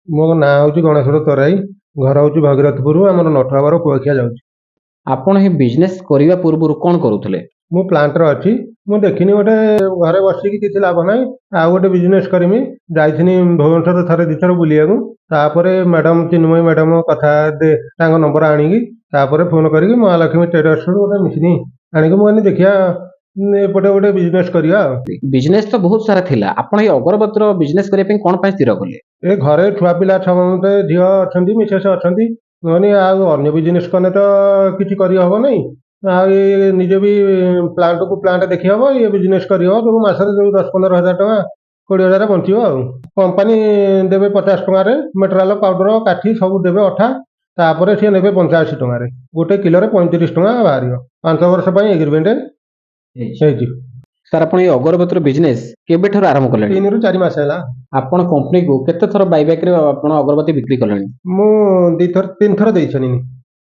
ମୋ ନାଁ ହେଉଛି ଗଣେଶ୍ୱର ତରାଇ, ଘର ହେଉଛି ଭଗୀରଥପୁର, ଆମର ନଠୁଆବର କୁଆଖିଆ ଯାଉଛି। ଆପଣ ଏ ବିଜନେସ୍ କରିବା ପୂର୍ବରୁ କ'ଣ କରୁଥିଲେ? ମୁଁ ପ୍ଲାଣ୍ଟରେ ଅଛି। ମୁଁ ଦେଖିନି, ଗୋଟେ ଘରେ ବସିକି କିଛି ଲାଭ ନାହିଁ, ଆଉ ଗୋଟେ ବିଜନେସ୍ କରିମି। ଯାଇଥିନି ଭୁବନେଶ୍ୱର ଥରେ ଦୁଇଥର ବୁଲିବାକୁ। ତାପରେ ମ୍ୟାଡ଼ାମ, ଚିନ୍ମୟୀ ମ୍ୟାଡ଼ାମ କଥା, ତାଙ୍କ ନମ୍ବର ଆଣିକି ତାପରେ ଫୋନ୍ କରିକି ମହାଲକ୍ଷ୍ମୀ ଟ୍ରେଡର୍ସରୁ ଗୋଟେ ମେସିନ୍ ଆଣିକି ମୁଁ କହିଲି ଦେଖିବା, ଏପଟେ ଗୋଟେ ବିଜନେସ୍ କରିବା ଆଉ। ବିଜନେସ୍ ତ ବହୁତ ସାରା ଥିଲା, ଆପଣ ଏଇ ଅଗରବତୀର ବିଜନେସ୍ କରିବା ପାଇଁ କ'ଣ ପାଇଁ ସ୍ଥିର କଲେ? ଏ ଘରେ ଛୁଆ ପିଲା ସମସ୍ତେ, ଝିଅ ଅଛନ୍ତି, ମିସେସ୍ ଅଛନ୍ତି। ମୁଁ କହିନି ଆଉ ଅନ୍ୟ ବିଜନେସ୍ କଲେ ତ କିଛି କରିହବ ନାହିଁ। ଆଉ ଏ ନିଜେ ବି ପ୍ଲାଣ୍ଟକୁ ପ୍ଲାଣ୍ଟ ଦେଖିହବ, ଇଏ ବିଜନେସ୍ କରିହବ। ଯୋଉ ମାସରେ ଯୋଉ 10-15 ହଜାର ଟଙ୍କା, 20 ହଜାର ବଞ୍ଚିବ। ଆଉ କମ୍ପାନୀ ଦେବେ 50 ଟଙ୍କାରେ ମେଟେରିଆଲ, ପାଉଡର, କାଠି ସବୁ ଦେବେ, ଅଠା। ତାପରେ ସିଏ ନେବେ 85 ଟଙ୍କାରେ। ଗୋଟେ କିଲୋରେ 35 ଟଙ୍କା ବାହାରିବ। 5 ବର୍ଷ ପାଇଁ ଏଗ୍ରିମେଣ୍ଟ ହେଇଛି। ସାର୍, ଆପଣ ଏଇ ଅଗରବତୀର ବିଜନେସ୍ କେବେଠାରୁ ଆରମ୍ଭ କଲେଣି? 3ରୁ 4 ମାସ ହେଲା। ଆପଣ କମ୍ପାନୀକୁ କେତେ ଥର ବାଇବ୍ୟାକରେ ଆପଣ ଅଗରବତୀ ବିକ୍ରି କଲେଣି? ମୁଁ 2ଥର 3ଥର ଦେଇସାରିନି।